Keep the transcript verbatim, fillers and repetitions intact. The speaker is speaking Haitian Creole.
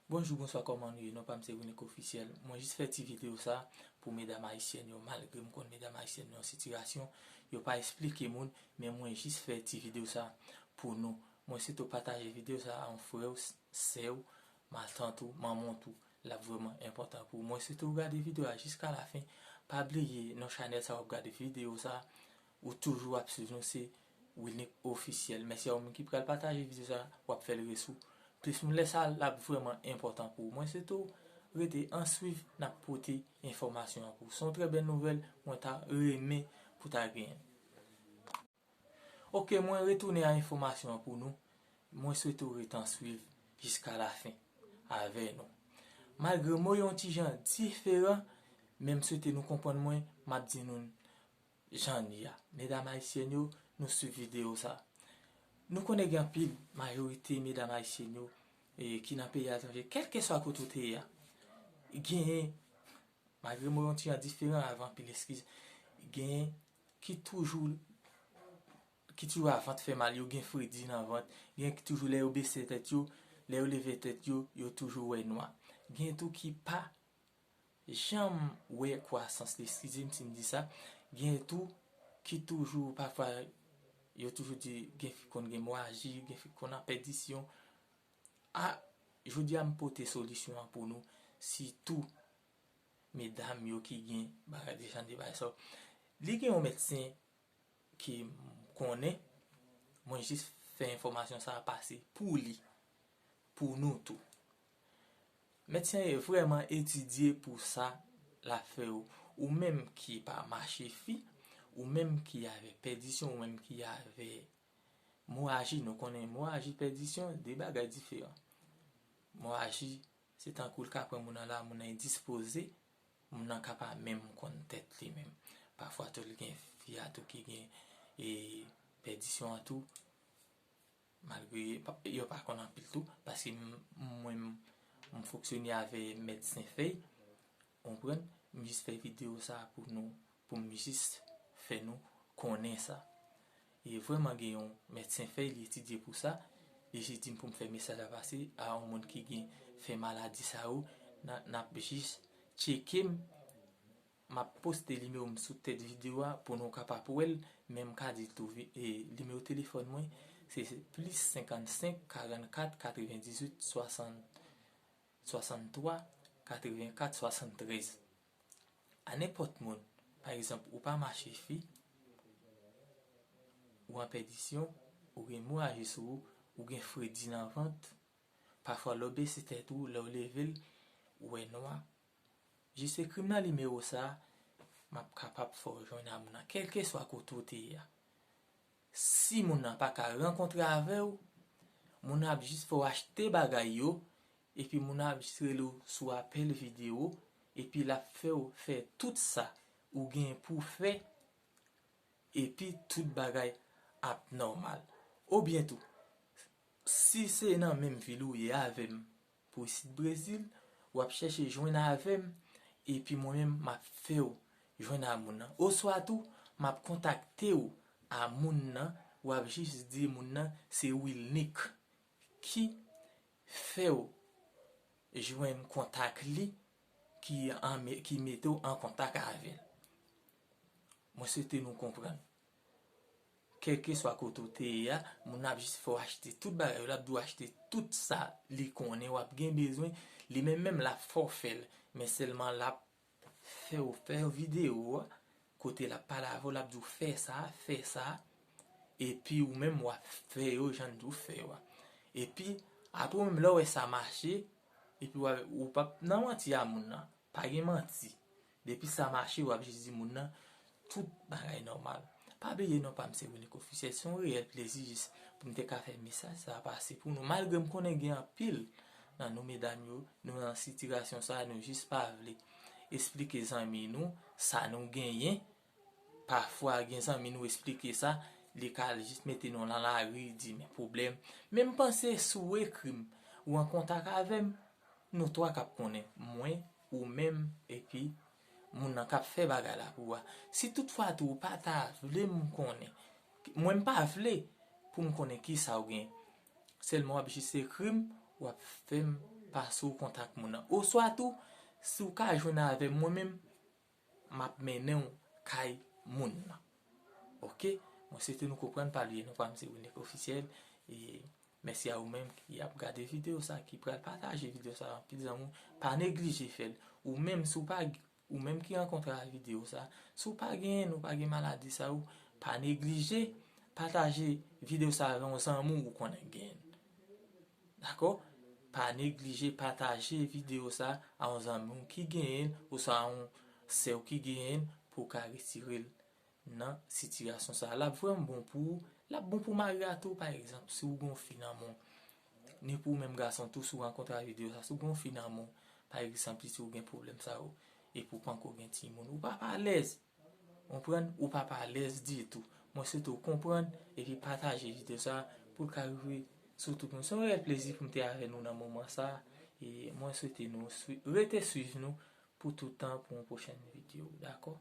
Bonjou, bonswa, kòman nou ye? Non pa m se Renek Ofisyèl. Mwen jis fè ti videyo sa pou medam ayisyèn yo, malgre m konn medam ayisyèn yo an sitirasyon, yo pa esplike moun, men mwen jis fè ti videyo sa pou nou. Mwen swete w pataje videyo sa a yon frè w, sè w, matant ou, manman w tou. L ap vrèman enpòtan pou ou. Mwen swete w gade videyo a jiska lafen. Pa bliye, nan chanèl sa w ap gade videyo sa, ou toujou ap swiv nou, se Wilnick Ofisyèl. Mèsi a ou menm ki pral pataje videyo sa, w ap fè l res ou. Plis moun lè sa, l ap vrèman enpòtan pou ou. Mwen swete w rete an swiv, n ap pote enfòmasyon an pou ou. Se yon trè bèl nouvèl, mwen ta renmen pou ta genyen. Oke, mwen retounen a enfòmasyon an pou nou. Mwen swete w ret an swiv jiska lafen avè nou. Malgre mo yo yon ti jan diferan, men m swete nou konprann mwen, m ap di nou jan n ye a. Medam ayisyèn yo, nou swiv videyo sa. Nou konnen gen anpil, majorite medam ayisyèn yo, e, ki nan peyi etranje, kèlkeswa kote w te ye a, genyen, malgre mo yo yon ti jan diferan, avè anpil eskiz, genyen ki toujou, ki toujou a vant fè mal, yo gen fredi nan vant, gen ki toujou lè yo bese tèt yo, lè yo leve tèt yo, yo toujou wè nwa. Gen tou ki pa janm wè kwasans li, eskize m si m di sa, gen tou ki toujou, pafwa, yo toujou di gen fi konn gen mwaji, gen fi konn an pèdisyon. A, jodi a m pote solisyon an pou nou, sitou medam yo ki gen bagay de jan de bagay sa yo. Li gen yon medsen ki m konnen, mwen jis fè enfòmasyon sa a pase pou li, pou nou tou. Medsen an vrèman etidye pou sa l ap fè yo. Ou menm ki pa mache fi, ou menm ki avè pèdisyon, ou menm ki avè moraji, nou konnen moraji, pèdisyon, de bagay diferan. Moraji, se tankou l ka pran moun nan la, moun nan endispoze, moun nan ka pa menm konn tèt li menm. Pafwa tou, li gen fi a tou ki gen, e, pèdisyon an tou, malgre pa- yo pa konn anpil tou, paske m- mwen, m- m fonksyone avè medsen fèy, konprann, m jis fè videyo sa pou nou, pou m jis fè nou konnen sa. E vrèman gen yon medsen fèy, li etidye pou sa, li jis di m pou m fè mesaj la pase a yon moun ki gen fè maladi sa yo, n a- n ap jis tcheke m, m ap poste nimewo m sou tèt videyo a pou nou kapab wè l, men m ka di l tou, vi- e, nimewo telefòn mwen, se plis senkannsenk, karannkat, katrevendizuit, swasant, swasanntwa, katrevenkat, swasanntrèz. A nenpòt moun, pa egzanp, ou pa mache fi, ou an pèdisyon, ou gen moraji sou ou, ou gen fredi nan vant, pafwa lè w bese tèt ou, lè w leve l, ou wè nwa, jis ekri m nan nimewo sa a, m ap kapab fè w jwenn a moun nan, kèlkeswa kote w te ye a. Si moun nan pa ka rankontre avè w, moun nan ap jis fè w achte bagay yo, epi moun nan ap jis rele w sou apèl videyo, epi l ap fè w fè tout sa ou gen pou w fè, epi tout bagay ap nòmal. Oubyen tou, si se nan menm vil ou ye avè m pou isit Brezil, w ap chèche jwenn avè m, epi mwen menm m ap fè w jwenn a moun nan. Oswa tou, m ap kontakte w a moun nan, w ap jis di moun nan se Wilnick ki fè w jwenn kontak li, ki an- ki mete w an kontak avè l. Mwen swete nou konprann. Kèlkeswa kote w te ye a, moun nan ap jis fè w achte tout bagay yo, l ap di w achte tout sa li konnen w ap gen bezwen, li menm menm l ap fè w fè l, men sèlman l ap fè w fè videyo a, kote l ap pale avè w, l ap di w fè sa, fè sa, epi ou menm w ap fè yo jan l di w fè yo a. Epi, apre ou menm lè w wè sa mache, epi w ap- ou p ap nan manti a moun nan, pa gen manti. Depi sa mache, w ap jis di moun nan, tout bagay nòmal. Pa bliye non pa m se Wilnick Ofisyèl, se yon reyèl plezi jis pou m te ka fè mesaj sa a pase pou nou. Malgre m konnen gen anpil nan nou medam yo, nou nan sitirasyon sa a, nou jis pa vle esplike zanmi nou sa nou genyen. Pafwa gen zanmi nou esplike sa, li ka al jis mete nou nan lari, di men pwoblèm. Men m panse si w ekri m, ou an kontak avè m, nou twa k ap konnen, mwen, ou menm, epi moun nan k ap fè bagay la pou ou a. Si toutfwa tou ou pa ta vle m konnen, mwen m pa vle pou m konnen kisa w gen. Sèlman w ap jis ekri m, w ap fè m pase w kontak moun nan. Oswa tou, si w ka jwenn avè m, mwen menm, m ap mennen w kay moun nan. Oke? Mwen swete nou konprann, pale non pa m se Winick Officiel. E mèsi a ou menm ki ap gade videyo sa, ki pral pataje videyo sa, anpil zanmi, pa neglije fè l. Ou menm, si w pa, ou menm ki rankontre a videyo sa, si w pa genyen, ou pa gen maladi sa yo, pa neglije pataje videyo sa avè yon zanmi w ou konnen genyen. Dakò? Pa neglije pataje videyo sa a yon zanmi w ki genyen l, oswa a yon sè w ki genyen l, pou w ka retire l nan sitiyasyon sa. L ap vrèman bon pou ou, l ap bon pou mari a tou, pa egzanp, si w gen yon fi nan men w. Ni pou ou menm gason tou, si w rankontre a videyo sa, si w gen yon fi nan men w, pa egzanp, si w gen pwoblèm sa yo, epi w panko gen timoun, ou p ap alèz. Konprann? Ou p ap alèz ditou. Mwen swete w konprann epi pataje videyo sa pou l ka rive sou tout moun. Se yon reyèl plezi pou m te avè nou nan moman sa. E mwen swete nou swi-, rete swiv nou pou tout tan pou yon pwochèn videyo. Dakò?